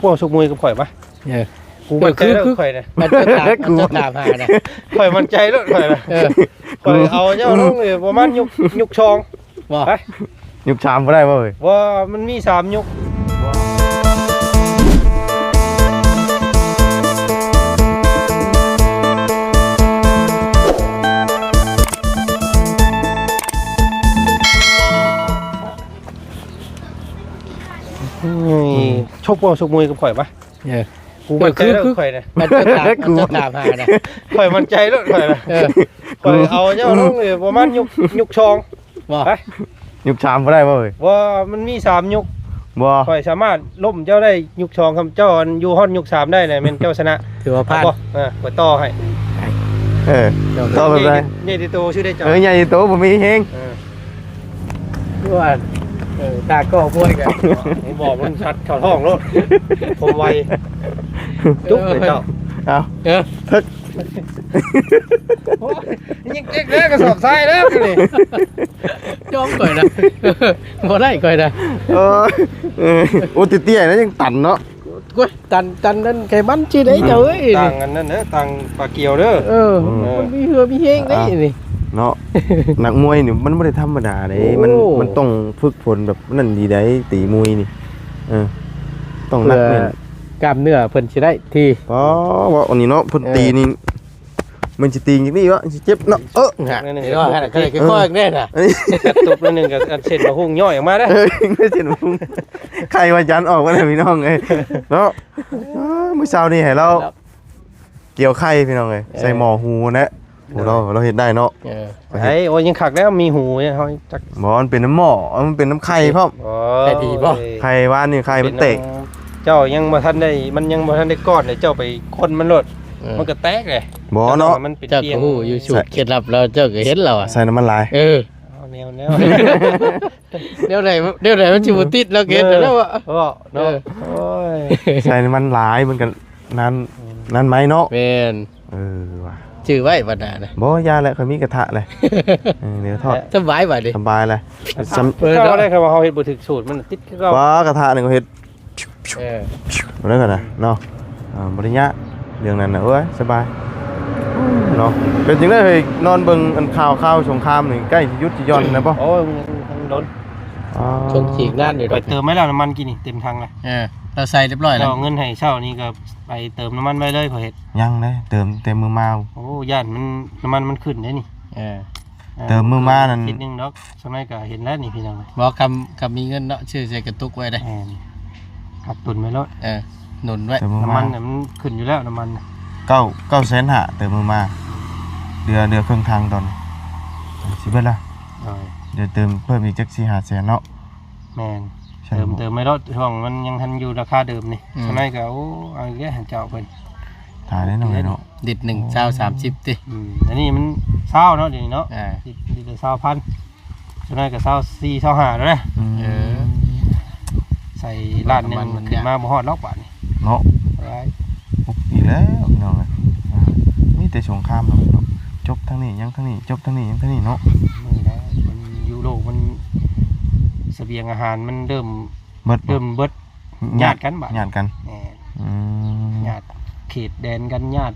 ພວກຊົກມວຍກັບຂ້ອຍປະ? ເອີ ກູໝັ້ນໃຈແລ້ວ ຄື ຄື ຂ້ອຍນະ ມັນຈະຖາມ ມັນຈະຖາມຫານະ ຂ້ອຍໝັ້ນໃຈໂລດຂ້ອຍນະ. ເອີ ຂ້ອຍເອົາເຈົ້າລົງນີ້ປະມານຍຸກ ຍຸກສອງບໍ່? ໄປ ຍຸກສາມບໍ່ໄດ້ບໍ່ເອີຍ? ບໍ່ ມັນມີສາມຍຸກ. ເອີ ອືມ ຊົກບໍ່ ຊົກມວຍກັບຂ້ອຍປະ? ເອີ ກູໝັ້ນໃຈແລ້ວ ຄື ຄື ຂ້ອຍນະ ມັນຈະຖາມ ມັນຈະຖາມຫານະ ຂ້ອຍໝັ້ນໃຈໂລດຂ້ອຍນະ. ເອີ ຂ້ອຍເອົາເຈົ້າລົງນີ້ປະມານຍຸກ ຍຸກສອງບໍ່? ໄປ ຍຸກສາມບໍ່ໄດ້ບໍ່ເອີຍ? ບໍ່ ມັນມີສາມຍຸກບໍ່? ຂ້ອຍສາມາດລົ້ມເຈົ້າໄດ້ຍຸກສອງ ຄັນເຈົ້າຢູ່ຮອດຍຸກສາມໄດ້ນະ ແມ່ນເຈົ້າຊະນະ ຖືວ່າຜ່ານ. ເອົາບໍ່? ເອີ ຂ້ອຍຕໍ່ໃຫ້. ເອີ ຕໍ່ໄປ ໃຫຍ່ ໃຫຍ່ທີ່ໂຕຊື່ໄດ້ເຈົ້າ. ເອີ ໃຫຍ່ທີ່ໂຕ ບໍ່ມີແຮງ. ເອີ ຄືວ່າ ເອີ ຕາກໍພວຍກັນ ບໍ່ ມັນສັດເຂົ້າທ້ອງໂລດ ຄົມໄວ ຈຸກເລີຍເຈົ້າ. ເອົາ ເອີ ເພິກ ໂອ້ຍ ຍິງເຈັກແລ້ວ ກະສອບຊາຍແລ້ວນີ້ ຈ້ອງຂ້ອຍນະ ບໍ່ໄດ້ຂ້ອຍນະ. ເອີ ເອີ ໂອ້ ເຕ້ຍໆນະ ຍັງຕັນເນາະ. ໂອ້ຍ ຕັນ ຕັນນັ້ນໄຂມັນຊິໄດ້ເຈົ້າເອີຍ. ຕ່າງອັນນັ້ນເດີ ຕ່າງປາກຽວເດີ. ເອີ ເອີ ມັນມີເຫື່ອມີແຮງເດ້ນີ້ເນາະ. ນັກມວຍນີ້ມັນບໍ່ໄດ້ທຳມະດາເດ້ ໂອ້ ມັນ ມັນຕ້ອງຝຶກຝົນແບບນັ້ນດີໃດ໋ ຕີມວຍນີ້. ເອີ ຕ້ອງໜັກແໜ້ນ ເພື່ອກ້າມເນື້ອເພິ່ນຊິໄດ້ທີ່. ອໍ ເວົ້າອັນນີ້ເນາະ ເພິ່ນ ເອີ ຕີນີ້ ມັນຊິຕີຢ່າງນີ້ວະ ຊິເຈັບເນາະ. ເອີ ຫັ້ນ ເຫັນບໍ່ ຫັ້ນ ຄື ຄື ເອີ ຄ່ອຍແນ່ນະ ອັນນີ້ ກະຕຸບໜ້ອຍໜຶ່ງ ກະອັນເສັ້ນມະຫຸ່ງຍ້ອຍອອກມາເດ້. ເອີ ເສັ້ນມະຫຸ່ງ ໄຂ່ວ່າຢັນອອກມາແລ້ວພີ່ນ້ອງເອີຍເນາະ. ເອີ ມື້ເຊົ້ານີ້ໃຫ້ລາວກ່ຽວໄຂ່ພີ່ນ້ອງເອີຍ ເອີ ໃສ່ໝໍ້ຫູນະ. ໂອ້ ລາວ ລາວເຮັດໄດ້ເນາະ. ເອີ ໄອ້ ໂອ້ຍ ຍັງຄັກແລ້ວ ມີຫູເຮົາຈັກ ບໍ່ ມັນເປັນນ້ຳໝໍ້ ມັນເປັນນ້ຳໄຂ່ພ້ອມ. ໂອ້ຍ ໄຂ່ດີບໍ່? ໄຂ່ວານນີ້ໄຂ່ມັນແຕກ. ເຈົ້າຍັງບໍ່ທັນໄດ້ ມັນຍັງບໍ່ທັນໄດ້ກ້ອນເລີຍ ເຈົ້າໄປຄົນມັນໂລດ. ເອີ ມັນກະແຕກເລີຍ. ບໍ່ເນາະ ມັນເປັນ ເຈົ້າກະຮູ້ຢູ່ສູດເຄັດລັບລາວ ເຈົ້າກະເຫັນລາວອະ. ໃສ່ນ້ຳມັນຫຼາຍ. ເອີ ແນວ ແນວ ແນວໃດ ແນວໃດມັນຊິບໍ່ຕິດ ລາວກະເຫັນແລ້ວອະ. ເອີ ເນາະ ເອີ ໂອ້ຍ ໃສ່ນ້ຳມັນຫຼາຍ ມັນກະ ນັ້ນ ອືມ ນັ້ນໄໝເນາະ. ແມ່ນ ເອີວ່າ ຈື່ໄວ້ບັດໜ້ານະ. ບໍ່ ຢ່າແຫຼະ ຂ້ອຍມີກະທະແຫຼະ. ເອີ ດຽວທອດ ສະບາຍບາດນີ້ ສະບາຍແຫຼະ. ສຳ ເອີ ເຈົ້າໄດ້ ຄັນວ່າເຮົາເຮັດບໍ່ຖືກສູດ ມັນຕິດຄືເກົ່າ. ວ່າກະທະນີ້ກໍເຮັດ ເອີ ບໍ່ໄດ້ກັນນະເນາະ. ອ່າ ບໍ່ໄດ້ຍາກເລື່ອງນັ້ນນະ ໂອ້ຍ ສະບາຍເນາະ. ເປັນຈັ່ງໃດເຮີ້ຍ ນອນເບິ່ງອັນຂ່າວ ຂ່າວສົງຄາມນີ້ ໃກ້ຊິຢຸດຊິຢ່ອນແລ້ວບໍ່? ໂອ້ຍ ຍັງດົນ. ອໍ ຊົງຈີກນານຢູ່ດອກ. ໄປເຕີມໄວ້ແລ້ວ ນ້ຳມັນກີ້ນີ້ເຕັມຖັງລະ. ເອີ ລາວໃສ່ຮຽບຮ້ອຍແລ້ວ. ເຈົ້າເອົາເງິນໃຫ້ເຊົ້ານີ້ກໍໄປເຕີມນ້ຳມັນໄວ້ເລີຍ ຂ້ອຍເຮັດ. ຍັງເດ້ ເຕີມແຕ່ມື້ມາ. ໂອ້ ຢ້ານມັນ ນ້ຳມັນມັນຂຶ້ນເດ້ນີ້. ເອີ ເອີ ເຕີມມື້ມານັ້ນ ທິດໜຶ່ງດອກ. ສ່ວນໃຫຍ່ກໍເຫັນແລ້ວນີ້ພີ່ນ້ອງ. ບໍ່ ຄຳ ຄຳມີເງິນເນາະ ຊື້ໃສ່ກະຕຸກໄວ້ເດ້. ແມ່ນ ກັກຕຸນໄວ້ໂລດ. ເອີ ໜູນໄວ້. ເຕີມມື້ມາ ນ້ຳມັນນະມັນຂຶ້ນຢູ່ແລ້ວ ນ້ຳມັນ. ເກົ້າ ເກົ້າແສນຫ້າ ເຕີມມື້ມາ ເຫຼືອ ເຫຼືອເຄິ່ງຖັງຕອນນີ້ ຊິເບິດລະ. ໂດຍ ດຽວເຕີມເພີ່ມອີກຈັກສີ່ຫ້າແສນເນາະ. ແມ່ນ ເຕີມ ເຕີມໄວ້ໂລດ ຊ່ວງມັນຍັງທັນຢູ່ລາຄາເດີມນີ້. ອືມ ສ່ວນໃຫຍ່ກໍ ໂອ້ ເອົາອີກແລ້ວ ເຈົ້າເພິ່ນ ຕາຍແລ້ວເນາະ. ລິດໜຶ່ງ ຊາວ ສາມສິບຕິ. ອືມ ອັນນີ້ມັນຊາວເນາະ ດຽວນີ້ເນາະ. ອ່າ ລິດ ລິດລະຊາວພັນ ສ່ວນໃຫຍ່ກໍຊາວສີ່ ຊາວຫ້າແລ້ວນະ. ອືມ ເອີ ໃສ່ລ້ານໜຶ່ງຂຶ້ນມາບໍ່ຮອດດອກບາດນີ້ເນາະ. ໂອ້ ອີກແລ້ວພີ່ນ້ອງເອີຍ ມີແຕ່ສົງຄາມເນາະ. ຈົບທາງນີ້ຍັງທາງນີ້ ຈົບທາງນີ້ຍັງທາງນີ້ເນາະ. ນີ້ແຫຼະ ມັນຢູ່ໂລກມັນ ສະບຽງອາຫານມັນເລີ່ມ ເບິດບໍ່? ເລີ່ມເບິດ. ຍາດກັນບາດ ຍາດກັນ. ແມ່ນ ອືມ ຍາດເຂດແດນກັນ ຍາດ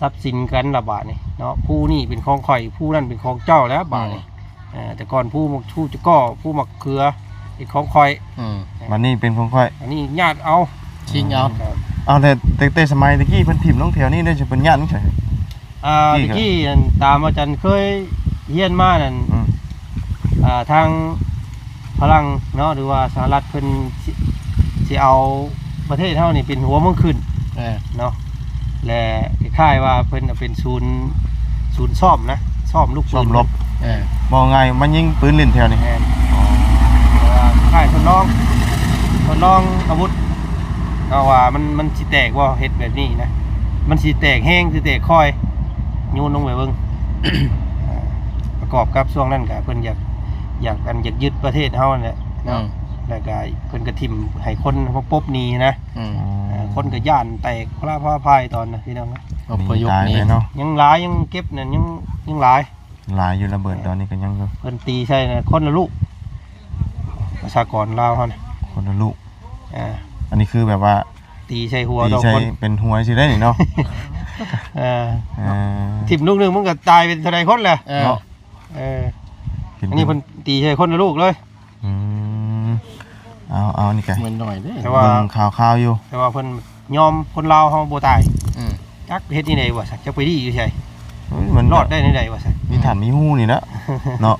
ຊັບສິນກັນລະບາດນີ້ເນາະ. ພູນີ້ເປັນຂອງຂ້ອຍ ພູນັ້ນເປັນຂອງເຈົ້າແລ້ວບາດນີ້. ອືມ ເອີ ແຕ່ກ່ອນພູໝາກ ພູຈະກໍ ພູໝາກເຂືອເປັນຂອງຂ້ອຍ. ອືມ ບາດນີ້ເປັນຂອງຂ້ອຍ ອັນນີ້ຍາດເອົາ ຊິງເອົາ. ເອົາ ແຕ່ ແຕ່ ແຕ່ສະໄໝຕະກີ້ເພິ່ນຖິ້ມລົງແຖວນີ້ເດ້ ເພິ່ນຍາດຈັ່ງໃດ? ອ່າ ຕະກີ້ອັນຕາມອາຈານເຄີຍຮຽນມານັ້ນ ອືມ ອ່າ ທາງຝຣັ່ງເນາະ ຫຼືວ່າສະຫະລັດເພິ່ນຊິ ຊິເອົາປະເທດເຮົານີ້ເປັນຫົວເມືອງຂຶ້ນ ເອີ ເນາະ ແລະ ຄ້າຍໆວ່າເພິ່ນເປັນສູນ ສູນຊ້ອມນະ ຊ້ອມລຸກ ຊ້ອມລົບ. ເອີ ເວົ້າງ່າຍມາຍິງປືນຫຼິ້ນແຖວນີ້. ແມ່ນ ອໍ ແຕ່ວ່າຄ້າຍທົດລອງ ທົດລອງອາວຸດ ເຮົາວ່າມັນ ມັນຊິແຕກບໍ່ ເຮັດແບບນີ້ນະ ມັນຊິແຕກແຮງ ຊິແຕກຄ່ອຍ ໂຍນລົງໄປເບິ່ງ. ເອີ ປະກອບກັບຊ່ວງນັ້ນກະເພິ່ນຢາກ ຢາກ ອັນ ຢາກຍຶດປະເທດເຮົານັ້ນແຫຼະເນາະ. ອືມ ແລ້ວກະເພິ່ນກະຖິ້ມໃຫ້ຄົນມາປົບໜີ້ນະ. ອືມ ເອີ ຄົນກະຢ້ານແຕກພະລາພາພາຍຕອນນະ ພີ່ນ້ອງ. ອົບພະຍົບໜີ ເນາະ ຍັງຫຼາຍ ຍັງເກັບນັ້ນ ຍັງ ຍັງຫຼາຍ ຫຼາຍຢູ່ ລະເບີດ ເອີ ຕອນນີ້ກໍຍັງຢູ່. ເພິ່ນຕີໃສ່ນະ ຄົນລະລູກ ປະຊາກອນລາວເຮົານະ ຄົນລະລູກ. ອ່າ ອັນນີ້ຄືແບບວ່າ ຕີໃສ່ຫົວ ຕີໃສ່ດອກຄົນ ເປັນຫົວຊິໄດ້ນີ້ເນາະ. ເອີ ເອີ ຖິ້ມລູກໜຶ່ງມັນກໍຕາຍເປັນເທົ່າໃດຄົນແຫຼະ ເອີ ເນາະ. ເອີ ອັນນີ້ເພິ່ນຕີໃສ່ຄົນລະລູກເລີຍ. ອືມ ເອົາ ເອົາ ນີ້ກະ ແມ່ນໜ້ອຍເດ້ ແຕ່ວ່າເບິ່ງຂ່າວໆຢູ່ ແຕ່ວ່າເພິ່ນຍອມ ຄົນລາວເຮົາບໍ່ຕາຍ. ອືມ ຈັກເຮັດແນວໃດວະ ຈັກໄປດີຢູ່ໃສ ເອີຍ ມັນລອດໄດ້ແນວໃດວະຊັ້ນ ມີຖັນມີຮູນີ້ແຫຼະເນາະ.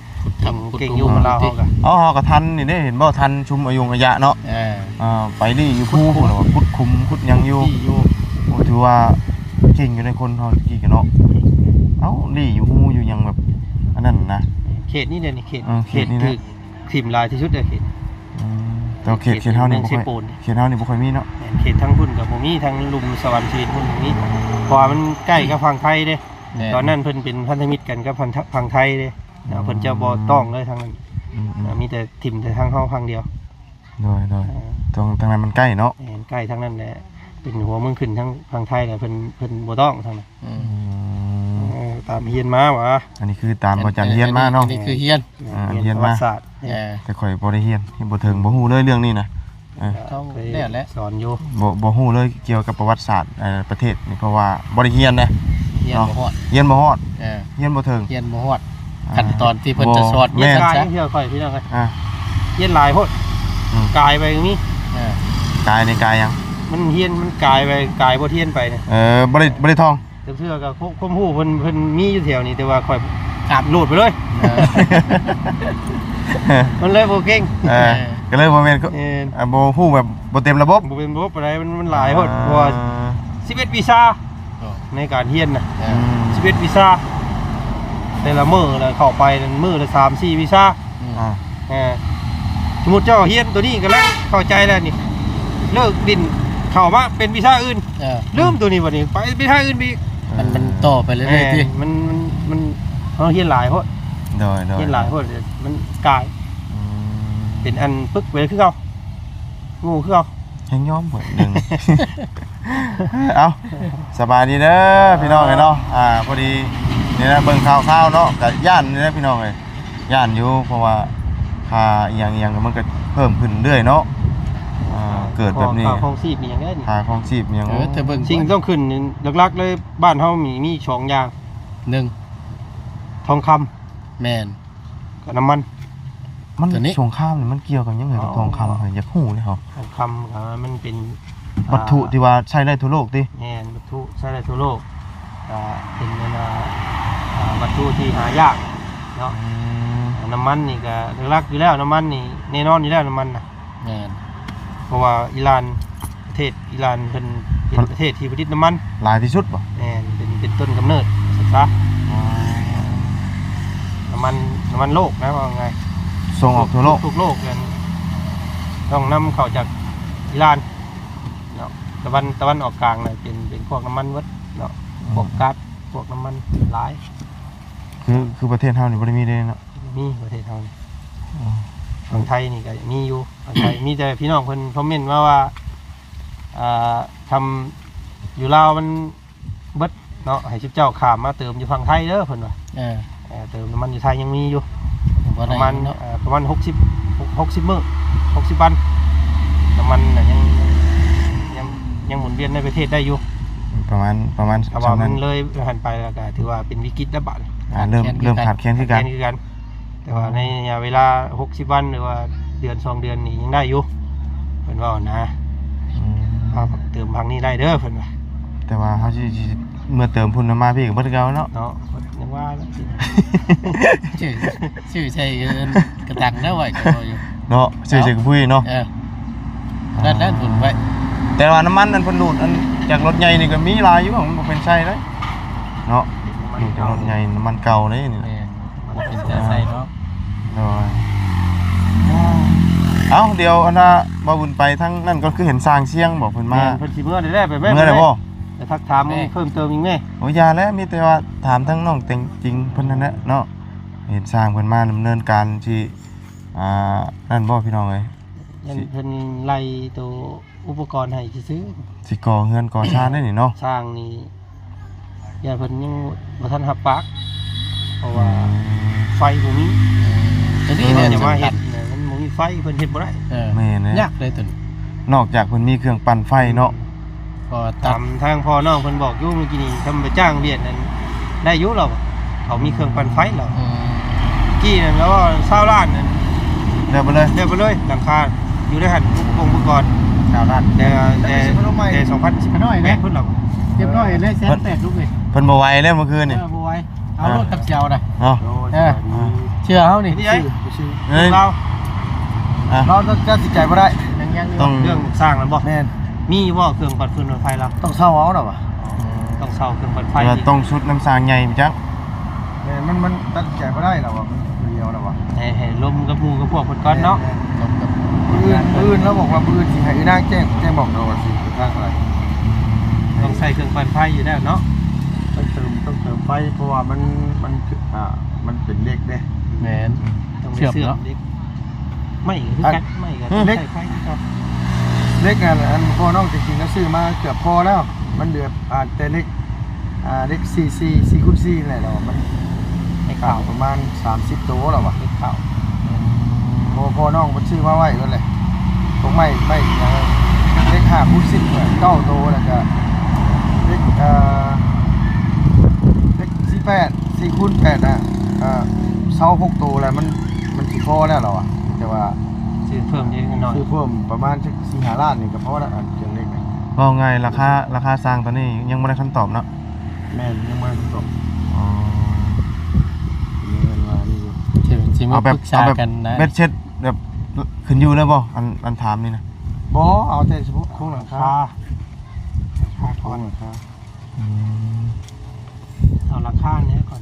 ເກັ່ງຢູ່ ຄົນລາວເຮົາກະ ເອົາ ເຮົາກະທັນນີ້ເດ້ ເຫັນບໍ່ ທັນຊຸມອາຍຸອາຍະເນາະ. ເອີ ເອີ ໄປລີ້ຢູ່ພູພຸ້ນລະ ຂຸດຂຸມຂຸດຫຍັງຢູ່. ໂອ້ ຖືວ່າເກັ່ງຢູ່ໃນຄົນເຮົາກີ້ກະເນາະ. ເອົ້າ ລີ້ຢູ່ຮູຢູ່ຫຍັງແບບ ອັນນັ້ນນະ ເຂດນີ້ແຫຼະ ເຂດ ເຂດນີ້ແຫຼະ ຖືກຖິ້ມຫຼາຍທີ່ສຸດເດ້ ເຂດ ອືມ ແຕ່ວ່າເຂດ ເຂດເຮົານີ້ບໍ່ຄ່ອຍ ເຂດເຮົານີ້ບໍ່ຄ່ອຍມີເນາະ. ແມ່ນ ເຂດທາງພຸ້ນກໍບໍ່ມີ ທາງລຸ່ມສະຫວັນຊີວິດພຸ້ນບໍ່ມີ ເພາະວ່າມັນໃກ້ກັບຝັ່ງໄທເດ້. ແມ່ນ ຕອນນັ້ນເພິ່ນເປັນພັນທະມິດກັນກັບຝັ່ງ ທ- ຝັ່ງໄທເດ້ ແລ້ວເພິ່ນຈະບໍ່ຕ້ອງເລີຍທາງນັ້ນ. ອືມ ອືມ ມີແຕ່ຖິ້ມແຕ່ທາງເຮົາຝັ່ງດຽວ. ໂດຍ ໂດຍ ເອີ ທາງ ທາງນັ້ນມັນໃກ້ເນາະ. ແມ່ນ ໃກ້ທາງນັ້ນແຫຼະ ເປັນຫົວເມືອງຂຶ້ນທາງຝັ່ງໄທແຫຼະ ເພິ່ນ ເພິ່ນບໍ່ຕ້ອງທາງນັ້ນ. ອືມ ເອີ ຕາມຮຽນມາຫວາ ອັນນີ້ຄືຕາມ ອັນ ອາຈານຮຽນມາເນາະ. ອັນນີ້ຄືຮຽນ ອ່າ ຮຽນ ຮຽນ ປະຫວັດສາດ. ເອີ ແຕ່ຂ້ອຍບໍ່ໄດ້ຮຽນ ບໍ່ເຖິງ ບໍ່ຮູ້ເລີຍເລື່ອງນີ້ນະ. ເອີ ເຂົາແລ້ວແຫຼະ ສອນຢູ່ ບໍ່ ບໍ່ຮູ້ເລີຍກ່ຽວກັບປະຫວັດສາດ ເອີ ປະເທດນີ້ ເພາະວ່າບໍ່ໄດ້ຮຽນເດ້ ຮຽນ ເນາະ ບໍ່ຮອດ ຮຽນບໍ່ຮອດ. ເອີ ຮຽນບໍ່ເຖິງ ຮຽນບໍ່ຮອດ ອ່າ ຂັ້ນຕອນທີ່ເພິ່ນຈະສອນ ແມ່ນ ຮຽນຊ້າ ເທື່ອຂ້ອຍ ພີ່ນ້ອງເອີຍ ອ່າ ຮຽນຫຼາຍໂພດ. ອືມ ກາຍໄປກໍມີ. ເອີ ກາຍນີ້ກາຍຫຍັງ? ມັນຮຽນ ມັນກາຍໄປ ກາຍບົດຮຽນໄປນີ້. ເອີ ບໍ່ໄດ້ ບໍ່ໄດ້ທ່ອງ ເທື່ອກໍຄວາມ ຄວາມຮູ້ເພິ່ນ ເພິ່ນມີຢູ່ແຖວນີ້ ແຕ່ວ່າຂ້ອຍຂ້າມໂລດໄປເລີຍ. ເອີ ມັນເລີຍບໍ່ເກັ່ງ. ເອີ ເອີ ກໍເລີຍບໍ່ແມ່ນ ແມ່ນ ອ່າ ບໍ່ຮູ້ແບບບໍ່ເຕັມລະບົບ ບໍ່ເຕັມລະບົບປານໃດ ມັນ ມັນຫຼາຍໂພດ. ອ່າ ເພາະວ່າສິບເອັດວິຊາ ໂອ້ ໃນການຮຽນນະ. ເອີ ອືມ ສິບເອັດວິຊາ ແຕ່ລະມື້ລະເຂົ້າໄປມື້ລະສາມສີ່ວິຊາ. ອືມ ອ່າ ເອີ ສົມມຸດເຈົ້າຮຽນໂຕນີ້ກຳລັງເຂົ້າໃຈແລ້ວນີ້ ເລີກຫຼິ້ນ ເຂົ້າມາເປັນວິຊາອື່ນ. ເອີ ລືມໂຕນີ້ ບັດນີ້ໄປວິຊາອື່ນໄປອີກ. ມັນ ມັນຕໍ່ໄປເລື້ອຍໆ ແມ່ນ ຕິ ມັນ ມັນ ມັນ ເຮົາຮຽນຫຼາຍໂພດ. ໂດຍ ໂດຍ ຮຽນຫຼາຍໂພດ ມັນກາຍ. ອືມ ເປັນອັນປຶກໄປຄືເກົ່າ ໂງ່ຄືເກົ່າ ແຮງຍອມເບິດໜຶ່ງ. ເອົ້າ ສະບາຍດີເດີພີ່ນ້ອງເອີຍເນາະ. ອ່າ ພໍດີນີ້ນະ ເບິ່ງຂ່າວໆເນາະ ກະຢ້ານນີ້ນະພີ່ນ້ອງເອີຍ ຢ້ານຢູ່ ເພາະວ່າຄ່າອີ່ຫຍັງອີ່ຫຍັງມັນກໍເພີ່ມຂຶ້ນເລື້ອຍເນາະ. ອ່າ ເກີດແບບນີ້ ຄ່າຄອງຊີບອີ່ຫຍັງເດ້ ຄ່າຄອງຊີບອີ່ຫຍັງ. ເອີ ແຕ່ເບິ່ງສິ່ງຕ້ອງຂຶ້ນນີ້ຫຼັກໆເລີຍ ບ້ານເຮົາມີ ມີສອງຢ່າງ ໜຶ່ງ ທອງຄຳ ແມ່ນ ກັບນ້ຳມັນ. ມັນ ໂຕນີ້ ສົງຄາມນີ້ມັນກ່ຽວກັບຫຍັງກັບ ອໍ ທອງຄຳ? ຂ້ອຍຢາກຮູ້ເລີຍເຮົາ. ທອງຄຳກໍມັນເປັນວັດຖຸ ອ່າ ທີ່ວ່າໃຊ້ໄດ້ທົ່ວໂລກຕິ? ແມ່ນ ວັດຖຸໃຊ້ໄດ້ທົ່ວໂລກ ກໍເປັນອັນ ອ່າ ວັດຖຸທີ່ຫາຍາກເນາະ. ອືມ ນ້ຳມັນນີ້ກໍຫຼັກໆຢູ່ແລ້ວ ນ້ຳມັນນີ້ແນ່ນອນຢູ່ແລ້ວ ນ້ຳມັນນະ. ແມ່ນ ເພາະວ່າອີຣານ ປະເທດອີຣານເພິ່ນເປັນປະເທດທີ່ຜະລິດນ້ຳມັນຫຼາຍທີ່ສຸດບໍ່? ແມ່ນ ເປັນ ເປັນຕົ້ນກຳເນີດ ວ່າຊັ້ນຊະ. ອໍ ນ້ຳມັນ ນ້ຳມັນໂລກນະ ເວົ້າງ່າຍ ສົ່ງອອກທົ່ວໂລກ ທົ່ວໂລກ ອັນ ຕ້ອງນຳເຂົ້າຈາກອີຣານເນາະ. ຕາເວັນ ຕາເວັນອອກກາງນະ ເປັນ ເປັນພວກນ້ຳມັນເບິດເນາະ. ອືມ ພວກກາສ ພວກນ້ຳມັນຫຼາຍ. ຄື ຄືປະເທດເຮົານີ້ບໍ່ໄດ້ມີເດ້ເນາະ? ມີປະເທດເຮົານີ້. ອໍ ຝັ່ງໄທນີ້ກໍມີຢູ່ ຝັ່ງໄທ ມີແຕ່ພີ່ນ້ອງເພິ່ນຄອມເມັນມາວ່າ ອ່າ ທຳຢູ່ລາວມັນເບິດເນາະ ໃຫ້ຊຸມເຈົ້າຂ້າມມາເຕີມຢູ່ຝັ່ງໄທເດີ ເພິ່ນວ່າ. ເອີ ເອີ ເຕີມນ້ຳມັນຢູ່ໄທຍັງມີຢູ່ ບໍ່ໄດ້ເນາະ. ເອີ ປະມານຫົກສິບ ຫົກສິບມື້ ຫົກສິບວັນ ນ້ຳມັນນະ ຍັງ ຍັງ ຍັງໝູນວຽນໃນປະເທດໄດ້ຢູ່ ປະມານ ປະມານ. ຖ້າວ່າມັນເລີຍຫັ້ນໄປແລ້ວກໍຖືວ່າເປັນວິກິດແລ້ວບາດ. ອ່າ ເລີ່ມ ຂາດແຄນຄືກັນ ເລີ່ມຂາດແຄນຄືກັນ ຂາດແຄນຄືກັນ. ແຕ່ວ່າໃນໄລຍະເວລາຫົກສິບວັນ ຫຼືວ່າເດືອນສອງເດືອນນີ້ຍັງໄດ້ຢູ່ ເພິ່ນເວົ້ານະ. ອືມ ເຮົາເຕີມພັງນີ້ໄດ້ເດີ ເພິ່ນວ່າ. ແຕ່ວ່າເຮົາຊິ ຊິເມືອເຕີມພຸ້ນ ມາພີ້ກໍເບິດຄືເກົ່າເນາະ. ເນາະ ຍັງວ່າແລ້ວ ຊື່ ຊື່ໃສ່ກະຕັງແລ້ວໄວ້ກໍເວົ້າຢູ່ເນາະ ຊື່ໃສ່ກະປຸ້ຍເນາະ. ເອີ ນັ້ນ ນັ້ນພຸ້ນໄວ້ ແຕ່ວ່ານ້ຳມັນອັນເພິ່ນດູດອັນຈາກລົດໃຫຍ່ນີ້ກໍມີຫຼາຍຢູ່ ມັນບໍ່ເປັນໃຊ້ເດ້ເນາະ. ດູດຈາກລົດໃຫຍ່ ນ້ຳມັນເກົ່າເດ້ນີ້. ແມ່ນ ບໍ່ເປັນຕາໃຊ້ເນາະ. ໂດຍ ເອົ້າ ດຽວອັນນ່າ ບ່າວບຸນໄປທາງນັ້ນກໍຄືເຫັນຊ່າງຊຽງບໍ ເພິ່ນມາ. ແມ່ນ ເພິ່ນຊິເມືອແລ້ວ ໄປແມ່ ເມືອແລ້ວບໍ? ໄປທັກຖາມເພີ່ມເຕີມອີກແມ່. ໂອ້ ຢ່າແລ້ວ ມີແຕ່ວ່າຖາມທາງນ້ອງແຕ່ງຈິງເພິ່ນນັ້ນແຫຼະເນາະ. ເຫັນຊ່າງເພິ່ນມາດຳເນີນການຊິ ອ່າ ນັ້ນບໍພີ່ນ້ອງເອີຍ? ຍັງເພິ່ນໄລ່ໂຕ ອຸປະກອນໃຫ້ຊື່ໆ ຊິກໍ່ເຮືອນກໍ່ຊານໄດ້ນີ້ເນາະ. ຊ່າງນີ້ຢ້ານເພິ່ນຍັງບໍ່ທັນຮັບປາກ ເພາະວ່າ ອືມ ໄຟບໍ່ມີ. ເອີ ຕົວນີ້ແຫຼະ ຈະມາເຮັດ ສຳຄັນນະ ມັນບໍ່ມີໄຟ ເພິ່ນເຮັດບໍ່ໄດ້. ເອີ ແມ່ນແຫຼະ ຍາກເລີຍຕົວນີ້. ນອກຈາກເພິ່ນມີເຄື່ອງປັ່ນໄຟເນາະ. ກໍຕາມທາງພໍ່ນ້ອງເພິ່ນບອກຢູ່ມື້ກີ້ນີ້ ທຳໄປຈ້າງວຽກນັ້ນໄດ້ຢູ່ລາວ ເຂົາມີເຄື່ອງປັ່ນໄຟລາວ. ອືມ ກີ້ນັ້ນລາວວ່າຊາວລ້ານນັ້ນ ແລ້ວໄປເລີຍ ແລ້ວໄປເລີຍ ຫຼັງຄາຢູ່ໃນຫັ້ນ ອຸປະກອນ ຊາວລ້ານ ແຕ່ ແຕ່ ແຕ່ສອງພັນສິບແປດພຸ້ນລາວ. ຮຽບຮ້ອຍແລ້ວ ແສນແປດ ລູກເອີຍ. ເພິ່ນບໍ່ໄຫວແລ້ວມື້ຄືນນີ້ ເອີ ບໍ່ໄຫວ. ເອົາລົດຈັກຊິເອົາໄດ໋ ເອົາ ເອີ ເຊື່ອເຮົານີ້ ເອີ ເອີ ລາວ ອ່ະ ລາວຕັດສິນໃຈບໍ່ໄດ້ ຍັງ ຍັງ ຕ້ອງ ເລື່ອງສ້າງນັ້ນບໍ່? ແມ່ນ ມີບໍ່ເຄື່ອງປັ່ນຟືນປັ່ນໄຟລາວ? ຕ້ອງເຊົ່າເອົາລາວວ່າ ຕ້ອງເຊົ່າເຄື່ອງປັ່ນໄຟ ຕ້ອງຊຸດນຳຊ່າງໃຫຍ່ໄປຈັກ. ແມ່ນ ມັນ ມັນຕັດສິນໃຈບໍ່ໄດ້ລາວວ່າ ມັນຜູ້ດຽວລາວວ່າ ໃຫ້ ໃຫ້ລົມກັບໝູ່ກັບພວກເພິ່ນກ່ອນເນາະ. ແມ່ນ ລົມກັບ ມື້ອື່ນ ມື້ອື່ນລາວບອກວ່າ ມື້ອື່ນຊິໃຫ້ອີນາງແຈ້ງ ແຈ້ງບອກລາວວ່າຊິໄປທາງໃດ. ຕ້ອງໃຊ້ເຄື່ອງປັ່ນໄຟຢູ່ແລ້ວເນາະ. ຕ້ອງເຕີມ ຕ້ອງເຕີມໄຟ ເພາະວ່າມັນ ມັນ ອ່າ ມັນເປັນເຫຼັກເດ້. ແມ່ນ ຕ້ອງໄດ້ເຊື່ອມ ເຊື່ອມເນາະ ເຫຼັກ ໄມ້ກໍຄືກັນ ໄມ້ກໍຕ້ອງໃຊ້ໄຟຄືກັນ. ເຫຼັກ ເຫຼັກອັນ ອັນພໍ່ນ້ອງຈິງໆ ກໍຊື້ມາເກືອບພໍແລ້ວ ມັນເຫຼືອ ອ່າ ແຕ່ເຫຼັກ ອ່າ ເຫຼັກສີ່ສີ່ ສີ່ຄູນສີ່ນີ້ແຫຼະ ແລ້ວມັນ ໃຫ້ຂາວ ປະມານສາມສິບໂຕແລ້ວວ່າ ເຫຼັກຂາວ. ອືມ ພໍ່ ພໍ່ນ້ອງເພິ່ນຊື້ມາໄວ້ເບິດແຫຼະ ພວກໄມ້ ໄມ້ຫຍັງ ເຫຼັກຫ້າຄູນສິບ ເກົ້າໂຕ ແລ້ວກະເຫຼັກ ເອີ ເຫຼັກສີ່ແປດ ສີ່ຄູນແປດນະ ເອີ ຊາວຫົກໂຕແລ້ວ ມັນ ມັນຊິພໍແລ້ວລາວວ່າ ແຕ່ວ່າຊື້ເພີ່ມອີກໜ້ອຍ ຊື້ເພີ່ມປະມານຈັກສີ່ຫ້າລ້ານນີ້ກໍພໍແລ້ວ ອັນເຄື່ອງເຫຼັກນະ. ເວົ້າງ່າຍ ລາຄາ ລາຄາຊ່າງຕອນນີ້ຍັງບໍ່ໄດ້ຄຳຕອບເນາະ. ແມ່ນ ຍັງບໍ່ໄດ້ຄຳຕອບ. ອໍ ເພິ່ນວ່ານີ້ຢູ່ ຊິ ຊິມາ ເອົາແບບ ປຶກສາ ເອົາແບບ ກັນນະ ເບັດເສັດແບບຂຶ້ນຢູ່ເລີຍບໍ່? ອັນ ອັນຖາມນີ້ນະ. ບໍ່ ເອົາແຕ່ສະເພາະໂຄງຫຼັງຄາ ໂຄງຫຼັງຄາ. ອືມ ເອົາຫຼັງຄານີ້ກ່ອນ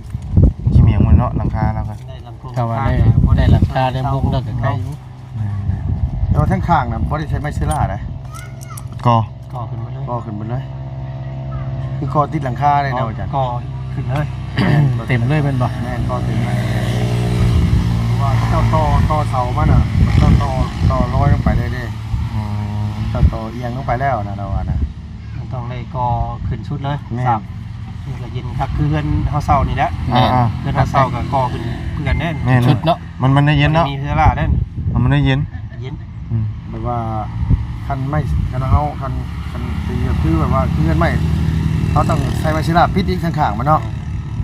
ຊິມີຫຍັງໝົດເນາະ ຫຼັງຄາແລ້ວກໍ ໄດ້ລຳໂພງ ຖ້າວ່າໄດ້ ໄດ້ຫຼັງຄາ ໄດ້ມຸງແລ້ວກໍໄກຢູ່. ແມ່ນໆ ແຕ່ວ່າທາງຂ້າງນະບໍ່ໄດ້ໃຊ້ໄມ້ເຊລາເດ້ ກໍ່ ກໍ່ຂຶ້ນໝົດເລີຍ ກໍ່ຂຶ້ນໝົດເລີຍ ຄືກໍ່ຕິດຫຼັງຄາເລີຍນະອາຈານ ກໍ່ຂຶ້ນເລີຍ. ເຕັມເລີຍແມ່ນບໍ່? ແມ່ນ ກໍ່ເຕັມເລີຍ ເພາະວ່າເຂົາເຈົ້າຕໍ່ ຕໍ່ເສົາມານະ ເຂົາເຈົ້າຕໍ່ ຕໍ່ລອຍລົງໄປເລີຍເດ້. ອໍ ເຈົ້າຕໍ່ອຽງລົງໄປແລ້ວນະ ລາວວ່ານະ ມັນຕ້ອງໄດ້ກໍ່ຂຶ້ນສຸດເລີຍ. ແມ່ນ ນີ້ກໍເຢັນຄັກ ຄືເຮືອນເຮົາເຊົ່ານີ້ແຫຼະ. ແມ່ນ ອ່າໆ ເຮືອນເຮົາເຊົ່າກໍກໍ່ຂຶ້ນຄືກັນເດ້. ແມ່ນ ສຸດເນາະ ມັນ ມັນໄດ້ເຢັນເນາະ ມັນມີເວລາເດ້ ມັນ ມັນໄດ້ເຢັນ ເຢັນ ອືມ ແບບວ່າຄັນໄມ້ ຄັນເຮົາ ຄັນ ຄັນຕີກໍຄືແບບວ່າຄືເຮືອນໄມ້ ເຮົາຕ້ອງໃຊ້ໄມ້ເຊລາປິດອີກທາງຂ້າງມັນເນາະ.